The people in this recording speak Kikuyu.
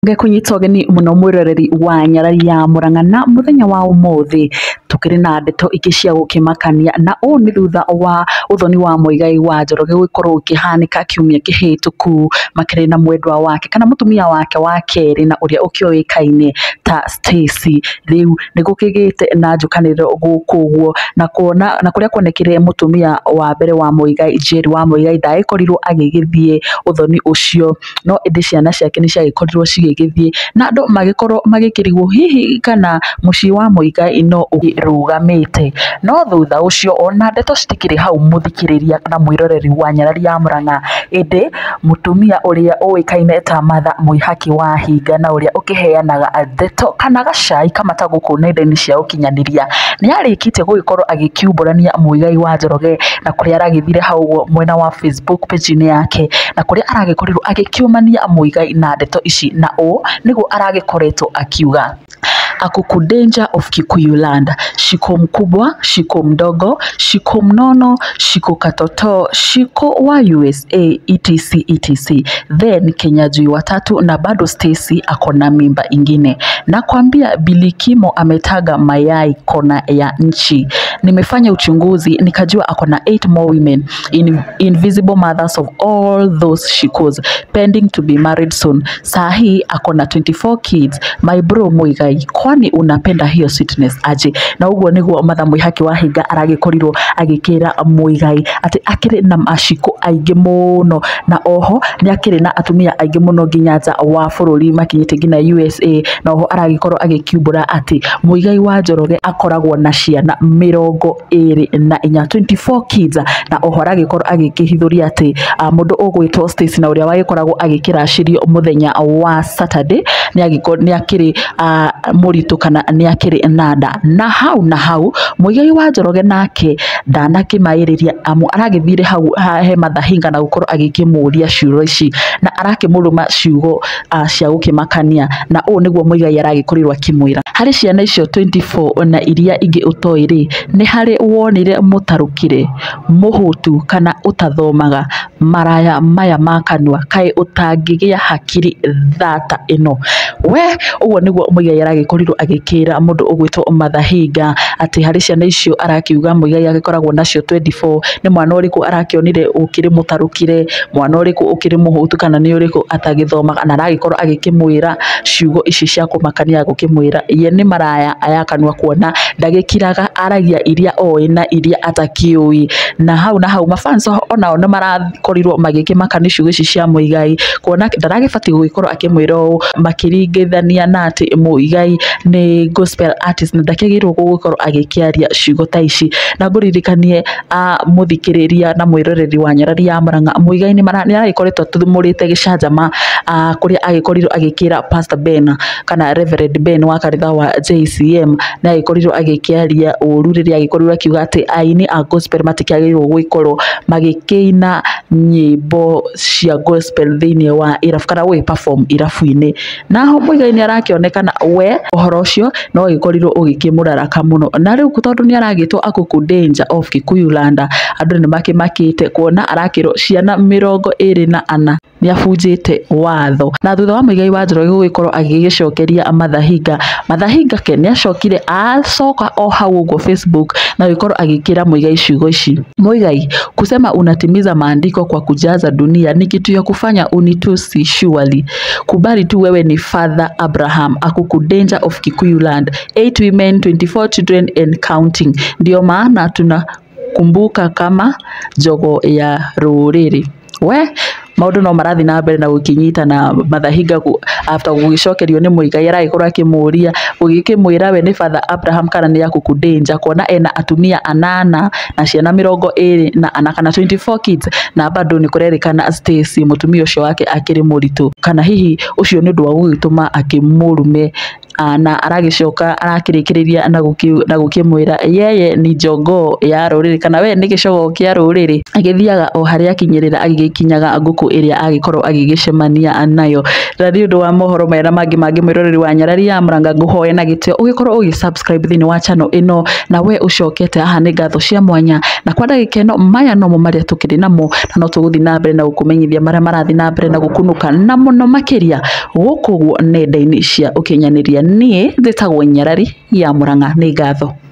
Ngĩkũnyita ũgeni mũno mwĩroreri wa Nyarari ya Murang'a na mũthenya wa ũmũthĩ tũkĩrĩ na ndeto ingĩ cia gũkĩmakania, na ũũ nĩ thutha wa ũthoni wa Muigai wa Njoroge gũgĩkorwo ũkĩhanĩka kiumia kĩhĩtũku makĩrĩ na mwendwa wake kana mũtumia wake wa kerĩ na ũrĩa ũkĩũĩkaine ta Stacy. Rĩu nĩ gũkĩgĩte na njũkanĩrĩro gũkũ ũguo na kuona na kũrĩa kuonekire mũtumia wa mbere wa Muigai, Njeri wa Muigai, ndagĩkorirwo agĩgĩthiĩ ũthoni ũcio, no ĩndĩ ciana ciake nĩ ciagĩkorirwo cigĩgĩthiĩ na andũ magĩkorwo magĩkĩrigwo hihi kana mũciĩ wa Muigai no ũrũgamĩte. No thutha ũcio ona ndeto citikĩrĩ hau mũthikĩrĩria na mwĩroreri wa Nyarari ya Murang'a, ĩndĩ mũtumia ũrĩa ũĩkaine ta Martha Mwĩhaki wa Hinga na ũrĩa ũkĩheanaga ndeto kana gacai kamata gũkũ nenda-inĩ cia ũkinyanĩria nĩ arĩkĩtie gũgĩkorwo agĩkiumbũrania Muigai wa Njoroge na kũrĩa aragĩthire hau ũguo mwena wa Facebook page-inĩ yake na kũrĩa aragĩkorirwo agĩkiumania Muigai na ndeto ici, na ũũ nĩguo aragĩkoretwo akiuga: Akuku danger of Kikuyu land, shiko mkubwa, shiko mdogo, shiko mnono, shiko katoto, shiko wa USA, etc etc. Then Kenyajui watatu na bado Stacy ako na mimba ingine. Nakwambia Bilikimo ametaga mayai kona ya nchi. Nimefanya uchunguzi nikajua ako na 8 more women invisible mothers of all those shikos pending to be married soon. Saa hii ako na 24 kids. My bro Muigai, kwani unapenda hiyo sweetness aje? Na uguo niguo Martha Mwihaki wa Hinga aragĩkorirwo agĩkĩra Muigai atĩ akĩrĩ na maciko aingĩ mũno, na oho nĩ akĩrĩ na atumia aingĩ mũno nginya nja wa bũrũri makinyĩte nginya USA, na oho aragĩkorwo agĩkiumbũra atĩ Muigai wa Njoroge akoragwo na ciana 24, 24 kids, na oho aragĩkorwo agĩkĩhithũria atĩ mũndũ ũgwĩtwo Stacy na ũrĩa wagĩkoragwo agĩkĩracĩrio mũthenya wa Saturday nĩ akĩrĩ mũritũ kana nĩ akĩrĩ na nda. Na hau na hau Muigai wa Njoroge nake ndanakĩmaĩrĩria amu aragĩthire hau he Martha Hinga na gũkorwo agĩkĩmũria ciũria ici na arakĩmũrũma ciugo cia gũkĩmakania, na ũũ nĩguo Muigai aragĩkorirwo akĩmwĩra: harĩ ciana icio 24 na iria ingĩ ũtoĩ rĩ, nĩ harĩ wonire mũtarũkire, mũhũtu kana ũtathomaga? Maraya maya ma kanua, kaĩ ũtangĩgĩa hakiri thata ĩno we. Ũguo nĩguo Muigai aragĩkorirwo agĩkĩra mũndũ ũgwĩtwo Martha Hinga atĩ harĩ ciana icio arakiuga Muigai agĩkoragwo nacio 24, nĩ mwana ũrĩkũ arakĩonire ũkĩrĩ mũtarũkire, mwana ũrĩkũ ũkĩrĩ mũhũtu kana nĩ ũrĩkũ atagĩthomaga, na aragĩkorwo agĩkĩmwĩra ciugo ici cia kũmakania gũkĩmwĩra ye nĩ maraya aya kanua, kuona ndagĩkiraga, aragia iria oĩ na iria atakĩũĩ. Na hau na hau mafans onao nĩ marakorirwo magĩkĩmaka nĩ ciugo ici cia Muigai, kuona ndaragĩbatiĩ gũgĩkorwo akĩmwĩra ũũ makĩringithania na atĩ Muigai nĩ gospel artist na ndakĩagĩrĩirwo gũgĩkorwo agĩkĩaria ciugo ta ici. Na ngũririkanie mũthikĩrĩria na mwĩroreri wa Nyarari ya Murang'a, Muigai nĩ aragĩkoretwo atumũrĩte gĩcanjama kũrĩa agĩkorirwo agĩkĩra Pastor Ben kana Reverend Ben wa kanitha wa JCM, nĩ agĩkorirwo agĩkĩaria ũru rĩrĩa agĩkorirwo akiuga atĩ aini a gospel matikĩagĩrĩirwo gũgĩkorwo magĩkĩina nyĩmbo cia gospel thĩinĩ wa irabu kana gũgĩ perform irabu-inĩ. Naho Muigai nĩ arakĩonekana we ũhoro ũcio no ũgĩkorirwo ũgĩkĩmũraraka mũno, na rĩu tondũ nĩ aragĩtwo Akuku danger of Kikuyu land, andũ nĩ makĩmakĩte kuona arakĩrwo ciana 24 nĩ abunjĩte watho. Na thutha wa Muigai wa Njoroge gũgĩkorwo agĩgĩcokeria Martha Hinga, Martha Hinga ke nĩ acokire acoka o hau ũguo Facebook na gũgĩkorwo agĩkĩra Muigai ciugo ici: Muigai, kusema unatimiza maandiko kwa kujaza dunia ni kitu ya kufanya unitusi surely. Kubali tu wewe ni Father Abraham, Akuku danger of Kikuyu land, 8 women, 24 children and counting. Ndio maana tunakumbuka kama jogoo ya rũrĩrĩ. We maũndũ no marathiĩ na mbere na gũkĩnyita na Martha Hinga after gũgĩcokerio nĩ Muigai aragĩkorwo akĩmũria gũgĩkĩmwĩra we nĩ Father Abraham kana nĩ Akuku danger, kuona ena atumia anana na ciana 24 kana 24 kids, na bado nĩ kũrerĩkana Stacy mũtumia ũcio wake akĩrĩ mũritũ, kana hihi ũcio nĩ ũndũ wa gũgĩtũma akĩmũrume. Na aragĩcoka arakĩrĩkĩrĩria na gũkĩmwĩra yeye ni jogoo ya rũrĩrĩ, kana we nĩ gĩcogoo kĩa rũrĩrĩ, agĩthiaga o harĩa akinyĩrĩra agĩgĩkinyaga ngũkũ ĩrĩa agĩkorwo agĩgĩcemania nayo. Na nĩ ũndũ wa mohoro maya na mangĩ mangĩ, mwĩroreri wa Nyarari ya Mũrang'a, ngũhoe na gĩtĩo ũgĩkorwo ũgĩ subscribe thĩinĩ wa channel ĩno, na we ũcokete haha nĩ ngatho cia mwanya. Na kwa ndagĩka ĩno maya nomo marĩa tũkĩrĩ namo, na no tũgũthiĩ na mbere na gũkũmenyithia marĩa marathiĩ na mbere na gũkunũka, na mũno makĩria gũkũ ũguo nenda-inĩ cia ũkinyanĩria. Niĩ njĩtagwo Nyarari ya Mũrang'a, nĩ ngatho.